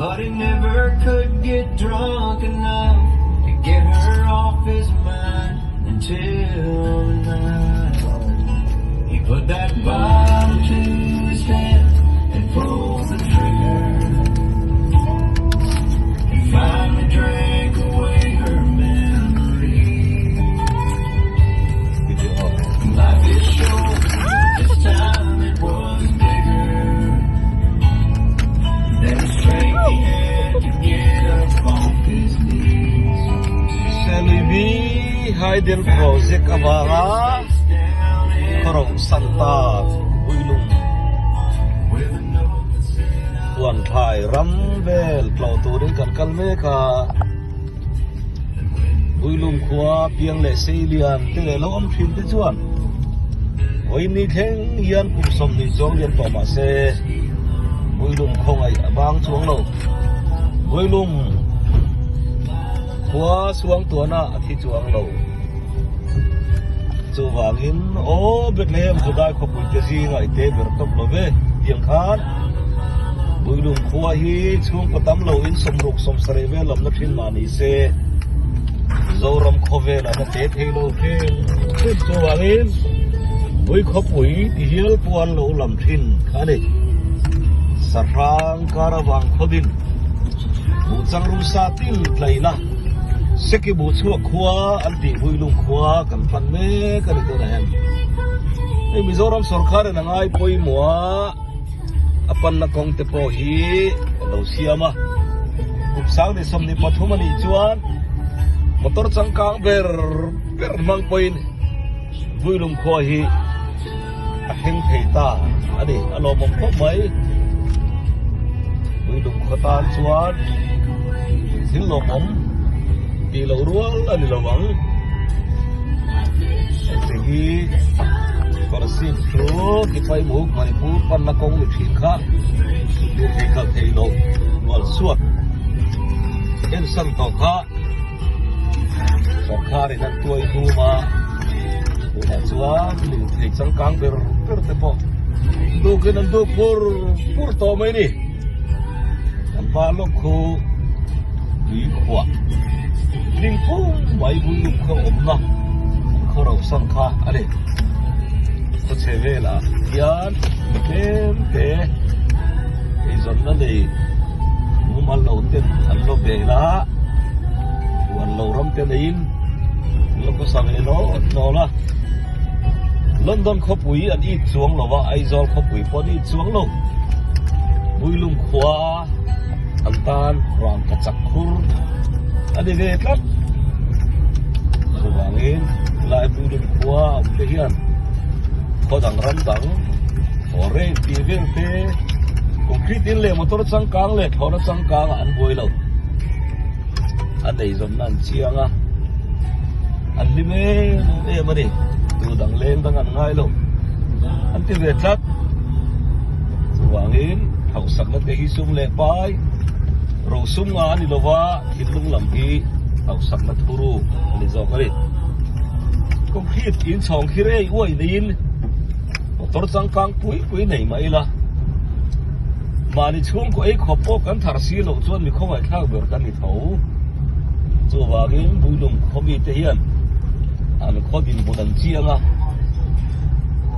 But he never could get drunk enough to get her off his mind until the night he put that bottle to his head and pulled the trigger and finally drank away her memory. Life is short, this time it was bigger than the strength he had to get up off his knees. Selibi Hydel Project avanga khawro Santa Builung huan thlai ram vel tlawh turin kan kal mek a, Builung khua piang leh sei lian te leh lo awm thin te chuan vawiin ni thleng hian kum 20 chuang lian tawh mah se Builung khawngaih a bang chuang lo. Builung khua suang tuana a thi chuang lo. Chuvangin aw Bethlehem Judai khawpui te zinga i te ber tawp lo ve tiang khan Builung khua hi chhungkaw tam lo in 60 70 vel lamna thin mah ni se Zoram khawvel an a te thei lo hrim hrim. Chuvangin Bui khawpui ti hial pawh an lo lam thin kha a ni. Sahrang kar avang khawdin buhchang rusa tin tlaina Seki buh chhuak khua an tih Builung khua kan pan mek a ni tunah hian. Hei Mizoram sorkar in a ngai pawimawh a, a panna kawng te pawh hi a lo siam a. Kum 2023 a nih chuan motor changkang ber ber hmang pawhin Builung khua hi a thleng thei ta a ni. A lawmawm khawp mai. Builung khaw tan chuan thil lawmawm tih loh rual a ni lo ang. Hei hi Kolasib chu Tipaimuk Manipur panna kawng ni thin kha lirthei kal thei loh mual suat ensan tawh kha Sorkar in an tuai hnum a, tunah chuan lirthei changkang ber ber te pawh dukin an duk pur pur tawh mai a ni. Kan hma lawk khu tui khuah hling pum mai bul luk kha awmna an khaw rauhsan kha a ni. Khaw chhe velah hian tlem te eizawnna nei mumal lo ten an lo bel a, huan lo ram te neiin an lo khawsa ve hlawt hlawt a. London khawpui an it chuang lo va, Aizawl khawpui pawh an it chuang lo. Builung khua an tan rangka chak khur a ni ve tlat. Chuvangin helai Builung khua a awm te hian khaw dang ram dang foreign tih vel te concrete in leh motor changkang leh thlawhna changkang ah an buai lo. A neizawnna an chiang a, an hlim em em a ni. Tu dang leng dang an ngai lo an ti ve tlat. Chuvangin hauhsakna te hi sum leh pai rosum nga a ni lo va, thinlung lam hi hauhsakna thuru a ni zawk a ni. Concrete inchhawng khi rei uai neiin motor changkang pui pui nei mah ila mahni chhungkaw ei khawp pawh kan thar si loh chuan mi khawngaihthlak ber kan ni tho. Chuvangin Builung khaw mite hian an khaw dinhmun an chiang a,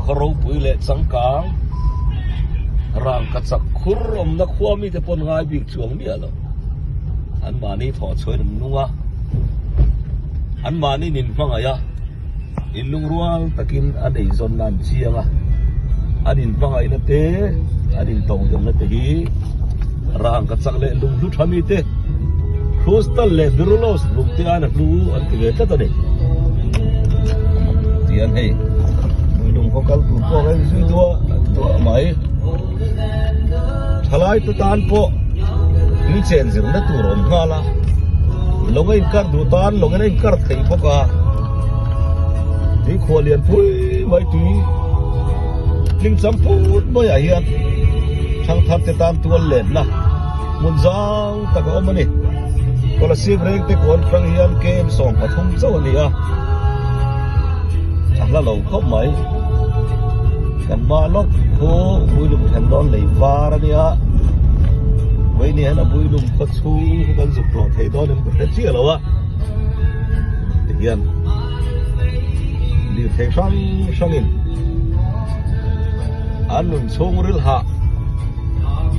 khaw ropui leh changkang rangka chak khur awmna khua mite pawn ngai bik chuang miah lo. Anmahni thawh chhuain an nung a, anmahni nin hmangaih a. Inlungrual takin an eizawnna an chiang a, an inhmangaihna te, an intawngzawmna te hi rangka chak leh lunghlu tha mite Crystal leh Berylos lung te aiin a hlu an ti ve tlat a ni. Tihian hei lung khaw kal tur pawh a inzui duah duah mai. Thalai te tan pawh tui chen zirna tur a awm nghal a, lawng a inkar duh tan lawngin a inkar theih bawk a, tui khuah lian pui mai tui tling cham phut maiah hian thangthar te tan tual lenna hmun zau tak a awm a ni. Kolasib reng te kawn hrang hian kem 13 chauh a ni a, a hla lo khawp mai. Kan hma lawk khu Builum then dawn lei var a nia. Vawiin hian a builum khaw chhung hi kan zuk hlawh thei dawn em ka hre chiah lo a, tihian lirthei hrang hrangin an nun chhungril hah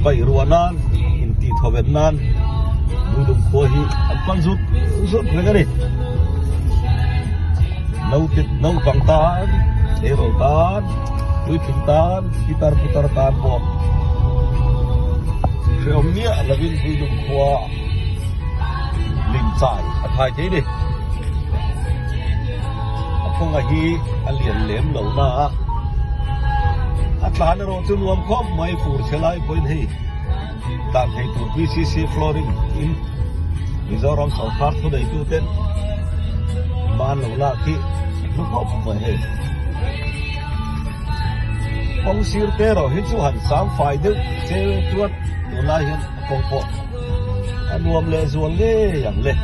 paih ruah nan intih thawven nan builum khua hi an pan zut zut reng a ni. Naute naupang tan, tleirawl tan, puitling tan, pitar putar tan pawh hrehawm miah lovin Builum khua limchai a thai thei ni. A kawnga hi a lian lem lo na a, a tlan erawh chu nuam khawp mai fur chhe lai pawhin hei tlan thei tur PCC flooring in Mizoram sawrkar thuneitu ten hma an lo lak hi hlu khawp mai hei. Kawng sir te erawh hi chu han sang fai deuh che chuan tunlai hian a kawng pawh a nuam leh zual ngei ang le.